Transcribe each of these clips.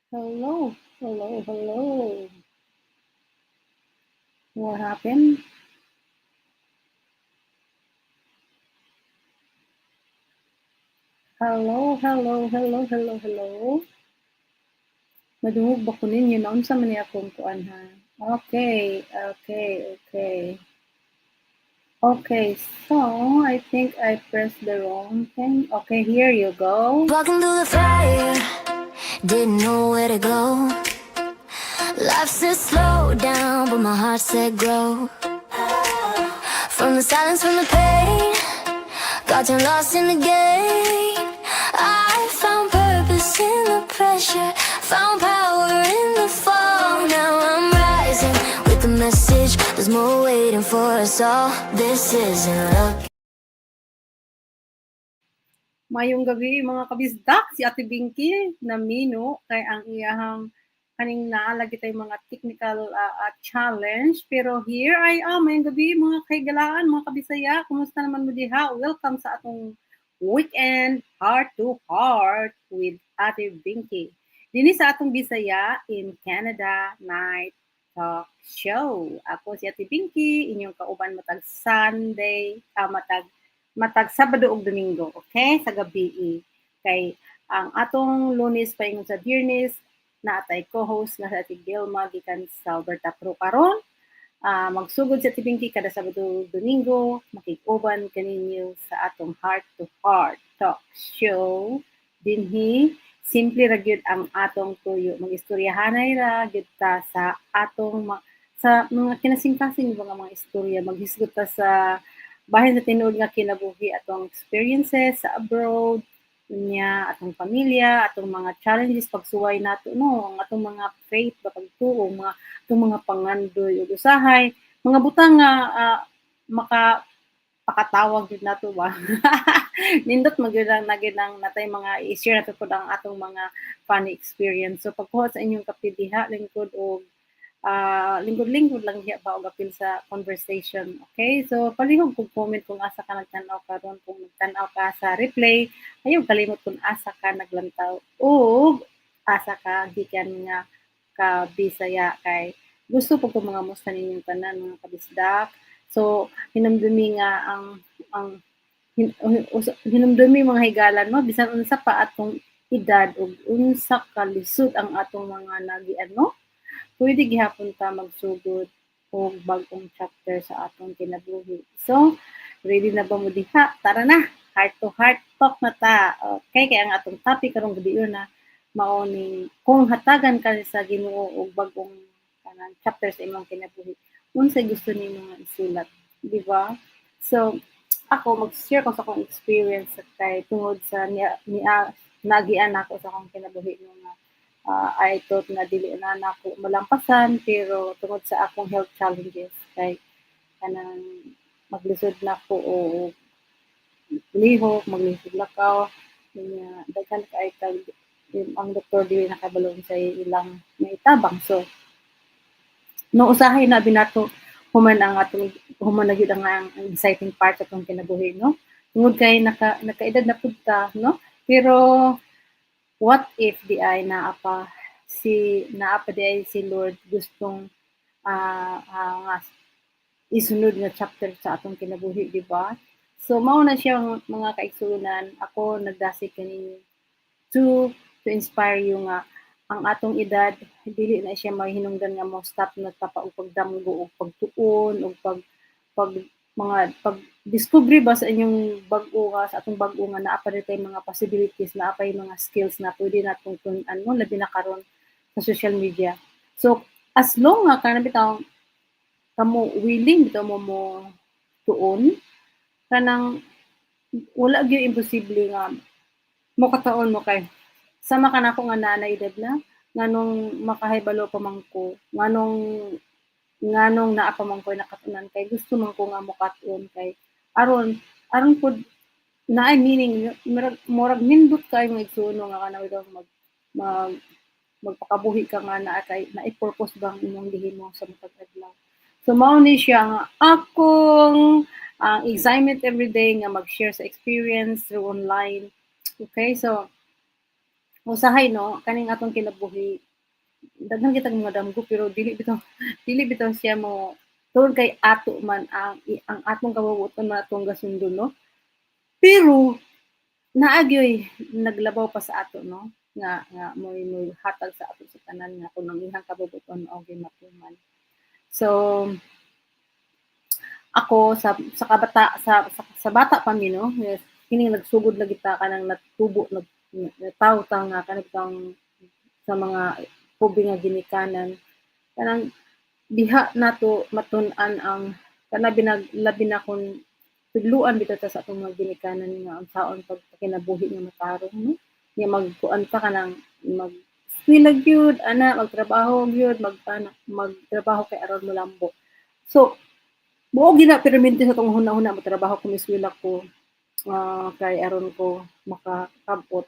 Hello, hello, hello. What happened? Hello, hello, hello, hello, hello. Madungog ba ko ninyo? Naunsa man ni akong kuan ha? Okay. Okay, so I think I pressed the wrong thing. Okay, here you go. Walking through the fire, didn't know where to go. Life said slow down, but my heart said grow. From the silence, from the pain, got turned lost in the game. I found purpose in the pressure, found power in the fall. Now I'm rising with the message, there's more waiting for us all. This isn't luck. Maayong gabi, mga kabisdak, si Ate Binky namino kay ang iyahang kaning naa lagi tay mga technical challenge, pero here I am. Maayong gabi, mga kahigalaan, mga kabisaya. Kumusta naman mo diha? Welcome sa atong weekend heart to heart with Ate Binky dinhi sa atong Bisaya in Canada Night Talk Show. Ako si Ate Binky, inyong kauban matag Sunday, matag Sabado ug Domingo, okay? Sa gabi kay ang atong Lunes paingon sa Biyernes naa tay co-host nga sa Ate Gilma gikan sa Alberta. Pero karon, magsugod sa Ate Binky kada Sabado ug Domingo, makig-uban kaninyo sa atong heart to heart talk show dinhi. Simple ra gyud ang atong tuyo, mag-istoryahanay ra gyud ta sa atong sa mga kinasingkasing mga istorya, maghisgot ta sa bahin sa tinuod nga kinabuhi, atong experiences sa abroad unya, atong pamilya, atong mga challenges pagsuway nato, no, ang atong mga faith ba, pagtuo, mga atong mga pangandoy ug usahay mga butang nga maka pakatawag gyud nato ba. Nindot man gyud ang nagyud ang natay mga i-share nato pud ang atong mga funny experience. So pagkuha sa inyong kape diha, lingkod og lingkod-lingkod lang diha ba og apil sa conversation. Okay? So palihog kog comment kung asa ka nagtan-aw karon. Kung nagtan-aw ka sa replay, ayaw kalimot kung asa ka naglantaw ug asa ka gikan nga ka Bisaya kay gusto pud ko mga musta ninyong tanan, mga kabisdak. So hinumdumi nga ang hinumdumi, mga higalan mo, bisan unsa pa atong edad ug unsa ka lisod ang atong mga nagian, no, pwede gihapon ta magsugod og bag-ong chapter sa atong kinabuhi. So, ready na ba mo diha? Tara na, heart to heart talk na ta. Okay, kaya ang atong topic karong gabi na mao ning kung hatagan ka sa Ginoo og bag-ong kanang chapter sa imong kinabuhi, unsay gusto nimo nga isulat, di ba? So, ako mag-share ko sa akong experience kay tungod sa niya, niya nagian ako sa akong kinabuhi no nga I thought nga dili na nako malampasan, pero tungod sa akong health challenges kay kanang maglisod na ko o lihok, maglisod lakaw niya, daghan kay kag ang doktor dili nakabalo sa ilang maitabang. So no, usahay na binato human ang atong human na gyud ang exciting part sa atong kinabuhi, no, tungod kay nakaedad na pud ta, no? Pero what if di ay naa pa di ay si Lord gustong nga isunod nga chapter sa atong kinabuhi, di ba? So mao na siya, mga kaigsuonan. Ako nagdasig kaninyo to inspire you nga ang atong edad dili na siya mahinungdan nga mo stop na ta pa og pagdamgo og pagtuon og pag pag mga pag discovery ba sa inyong bag-o nga sa atong bag-o nga naa pa tay mga possibilities, naa pa mga skills na pwede natong tun-an mo, labi na karon sa social media. So as long nga kana bitaw kamo willing bitaw mo mo tuon, kanang wala gyud imposible nga mo kataon mo kay sama ka nako nga naa na edad na, nganong makahibalo pa man ko, nganong naa pa man ko'y nakatunan kay gusto man ko nga mokat-on kay aron aron pud naay meaning, murag nindot kaayo nga igsuon nga kanang bitaw mag mag magpakabuhi ka nga naa kay naay purpose bang imong gihimo sa matag adlaw. So mao ni siya nga akong ang excitement everyday nga mag-share sa experience through online. Okay, so Usahay, no, kaning atong kinabuhi, daghan kitag mga damgo, pero dili bitaw siya mo tungod kay ato man ang atong kabubut-on man atong gasundon, no? Pero naa gyoy naglabaw pa sa ato, no, nga mo'y hatag sa ato sa tanan nga kung ang iyang kabubut-on mao gyud matuman. So ako sa kabata sa bata pa mi, no, yes, kini nagsugod lagi ta kanang natubo, nataw ta nga kanang sa mga pobre nga ginikanan, kanang diha nato matun-an ang kana binag labi na kung tudluan bitaw ta sa atong mga ginikanan nga unsaon pagkinabuhi nga matarong, no, nga magkuan ka kanang mag eskwela gyud ana, magtrabaho gyud, magpana magtrabaho kay aron molambo. So buo gina permente sa atong huna-huna, motrabaho ko, eskwela ko, kay aron ko makakabot.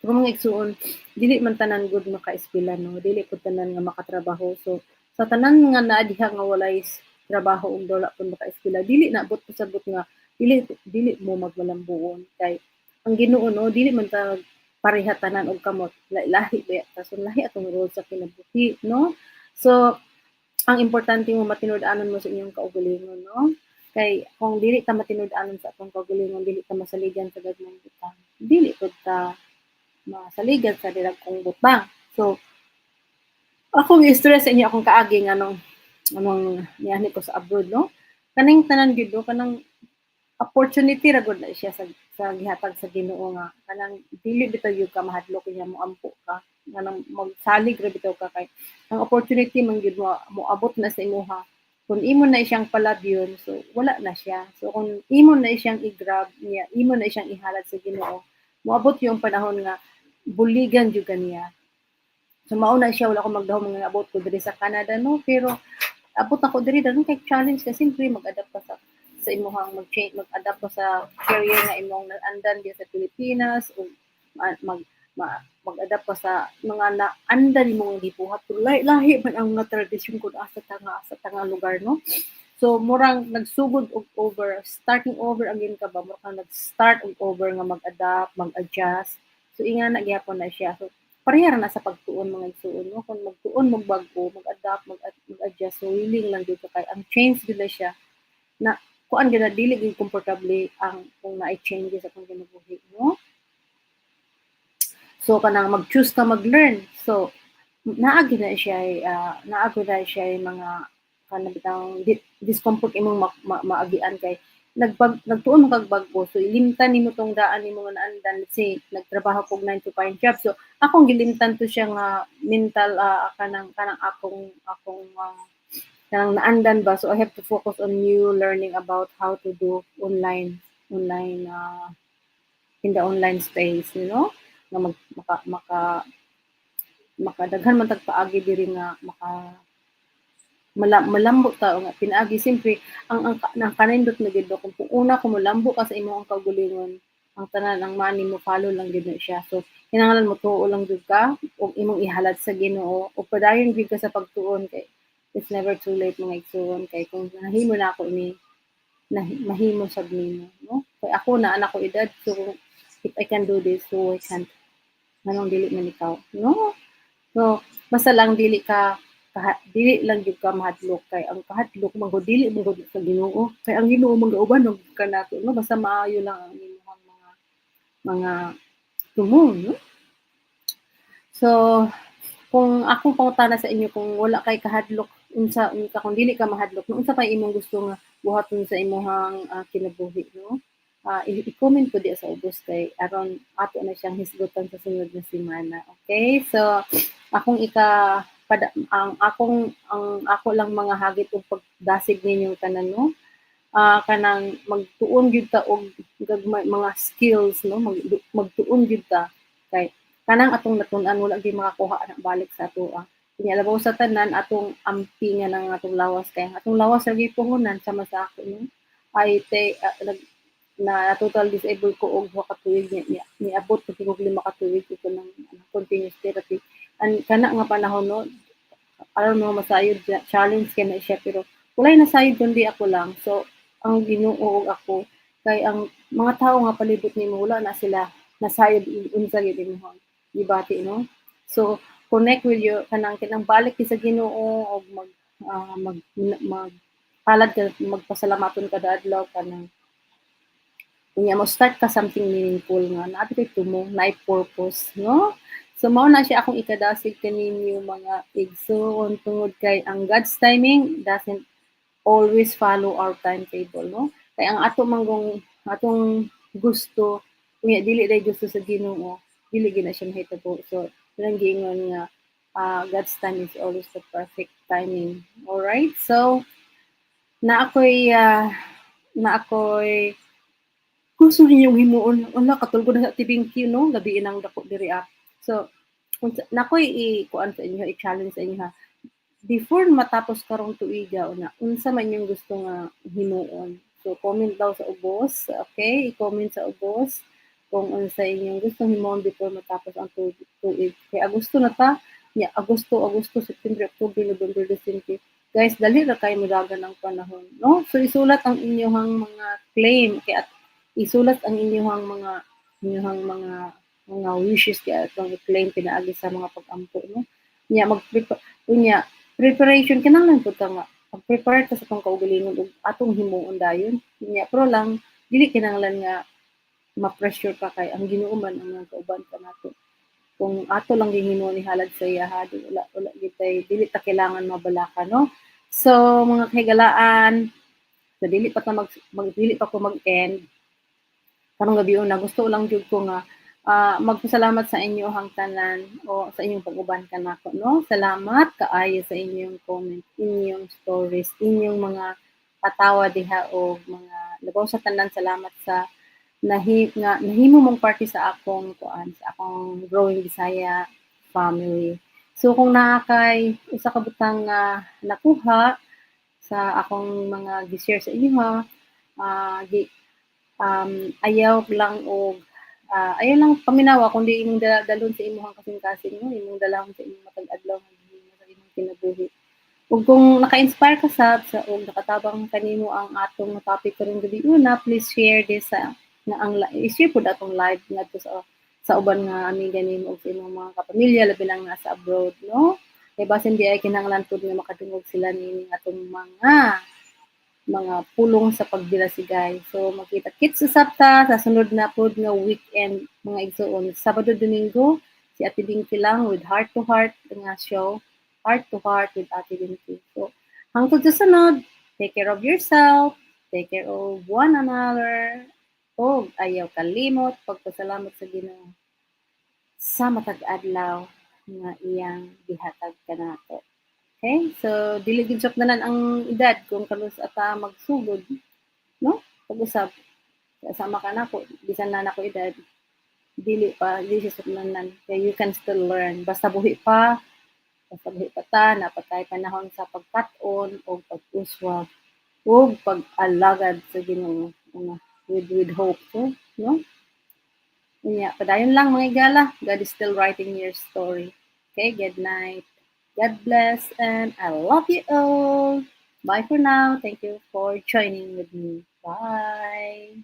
Pero, mga igsuon, dili man tanan gud maka-eskwela, no, dili pud tanan nga makatrabaho. So sa tanan nga naa diha nga walay trabaho ug wala pud maka-eskwela, dili na abot pasabot nga dili mo magmalambuon kay ang Ginoo, no, dili man ta pareha tanan og kamot, lahi ba ta. So lahi atong role sa kinabuhi, no? So ang importante mo matinud-anon mo sa inyong kaugalingon, no, kay kung dili ta matinud-anon sa atong kaugalingon, dili ta masaligan sa gagmayng butang, dili pud ta masaligan sa dagkong butang. So akong istorya sa inyo, akong kaagi nga anong niani ko sa abroad, no, kaning tanan gyud, no, kanang opportunity ra gud na siya sa gihatag sa Ginoo nga kanang dili bitaw gyud ka mahadlok niya mo ampo ka, kanang magsalig ra bitaw ka kay ang opportunity man gyud mo moabot na sa imuha kung imo na siyang palabyon. So wala na siya. So kung imo na siyang i-grab niya, imo na siyang ihalad sa Ginoo, moabot yung panahon nga buligan jud ka niya. So mao na siya, wala ko magdahom nga abot ko diri sa Canada, no, pero abot ako diri, daghan kay challenge kasi siyempre mag-adapt ka sa imuhang mag-change, mag-adapt ka sa career nga imong naandan diya sa Pilipinas o mag-adapt ka sa mga naandan imong gibuhat, pero lahi, lahi man ang mga tradisyon kung asa ta nga lugar, no? So murang nagsugod og over, starting over again ka ba, murang nag-start og over nga mag-adapt, mag-adjust. So ingana gyapon na siya. So pareha ra na sa pagtuon, mga igsuon, no? Kung magtuon mo bag-o, mag-adapt, mag-adjust, so willing lang gyud ka kay ang change gyud na siya na kuan gyud na dili gyud komportable ang kung naay changes atong kinabuhi, no? So kanang mag-choose ka mag-learn. So naa gyud na siya mga kanang bitang discomfort imong maagian kay nagtuon mo kag bag-o. So ilimtan nimo tong daan nimo nga naandan. Let's say nagtrabaho kog 9 to 5 job, so akong gilimtan to siya nga mental, kanang akong kanang naandan ba. So I have to focus on new learning about how to do online in the online space nga mag maka maka makadaghan man tag paagi diri nga malambo ta nga pinaagi. Siyempre ang kanindot na gid kung una kung molambo ka sa imong kaugalingon, ang tanan, ang money mo follow lang gid na siya. So kinahanglan mo tuo lang jud ka ug imong ihalad sa Ginoo ug padayon gyud ka sa pagtuon kay it's never too late, mga igsuon, kay kung nahimo na ako ini, mahimo sad nimo, no? Kay ako na anak ko edad, so if I can do this, so I can't, nganong dili man ikaw, no? So basta lang dili lang gyud ka mahadlok kay ang kahadlok man gud dili man gud sa Ginoo, kay ang Ginoo man gauban man gud kanato, no? Basta maayo lang ang imong mga tumong, no? So kung akong pangutana sa inyo, kung wala kay kahadlok, unsa kung dili ka mahadlok, no, unsa pay imong gusto nga buhaton sa imong kinabuhi, no? I-comment ko diya sa ubos kay aron ato na siyang hisgutan sa sunod na semana. Okay? So akong ika pada, ang akong ang ako lang mga hagit og pagdasig ninyong tanan, no, kanang magtuon gyud ta og gagmay mga skills, no? Magtuon gyud ta kay kanang atong natun-an, wala gyud makakuha na balik sa atoa. Kanya labaw sa tanan, atong ampingan ang atong lawas kay ang atong lawas ra gyud puhunan. Sama sa ako, no, ay te, nag na total disabled ko og 2 ka tuig niya, niabot ko og 5 ka tuig ko ng ano, continuous therapy. An kana nga panahon, no, aron mo masayod, challenge kay na siya, pero walay nasayod kundi ako lang. So ang Ginoo ug ako, kay ang mga tawo nga palibot nimo wala na sila nasayod unsa gyud imong gibati, no? So connect with your kanang kanang balik sa Ginoo og mag mag mag palad ka, magpasalamaton kada adlaw, kanang unya mo start ka something meaningful nga naa kay tumo, naay purpose, no? So mao na siya akong ikadasig kaninyo, mga igsoon, tungod kay ang God's timing doesn't always follow our timetable, no? Kay ang ato manggong atong gusto unya dili day gusto sa Ginoo, dili gyud na siya mahitabo. So kanang giingon nga God's time is always the perfect timing. Alright, so na ako'y gusto ninyong himuon. Wala, katulgo na sa Ate Binky, no? Gabi nang dako diri ah. So na ako'y i-kuan sa inyo, i-challenge sa inyo ha. Before matapos karong tuiga una, unsa man inyong gusto nga himuon? So comment daw sa ubos, okay? I-comment sa ubos kung unsa inyong gusto himuon before matapos ang tuig. Kay Agosto na ta, nya Agosto, Agosto, September, October, November, December. Guys, dali ra kay modagan ang panahon, no? So isulat ang inyong mga claim kay at isulat ang inyong mga wishes kay atong i-claim pinaagi sa mga pag-ampo, no? Nya mag unya preparation, kinahanglan pud ka nga mag-prepare ka sa atong kaugalingon ug atong himuon dayon. Unya pero lang dili kinahanglan nga ma-pressure ka kay ang Ginoo man ang mga kauban kanato. Kung ato lang gihimuon ni halad sa iya, di wala wala gyud tay, dili ta kailangan mabalaka, no? So mga kahigalaan, so dili pa ta mag, mag dili pa ko mag-end karong gabi una, gusto lang jud ko nga magpasalamat sa inyo hang tanan o sa inyong pag-uban kanako, no? Salamat kaayo sa inyong comment, inyong stories, inyong mga patawa diha o mga labaw sa tanan, salamat sa nahi nga nahimo mong party sa akong kuan, sa akong Growing Bisaya family. So kung naa kay usa ka butang nga nakuha sa akong mga gi-share sa inyo ha, gi ayaw lang og ayaw lang paminawa kundi imong dalhon sa imong kasing-kasing, no, imong dalahon sa imong matag adlaw nga gihimo sa imong kinabuhi. Ug kung naka-inspire ka sab sa og nakatabang kanimo ang atong topic karong gabi una, please share this sa nga ang i-share pud atong live ngadto sa uban nga amiga nimo ug sa imong mga kapamilya, labi lang nga sa abroad, no? Kay basin di ay kinahanglan pud nga makadungog sila nining atong mga pulong sa pagbilasigay. So magkita-kits usab ta sa sunod na pud nga weekend, mga igsuon. Sabado, Domingo, si Ate Binky lang with Heart to Heart nga show, Heart to Heart with Ate Binky. So hangtod sa sunod, take care of yourself, take care of one another, ug ayaw kalimot pagpasalamat sa Ginoo sa matag adlaw nga iyang gihatag kanato. Okay? So dili gid na ang edad kung kanus ata magsugod, no? Pag-usab sama ka nako, bisan na nako edad, dili pa dili siya suknanan kay you can still learn basta buhi pa, basta buhi pa ta, naa pa tay panahon sa pagkat-on o pag-uswag ug pag-alagad sa Ginoo una with hope, no? Unya, padayon lang, mga igala. God is still writing your story. Okay, good night. God bless and I love you all. Bye for now. Thank you for joining with me. Bye.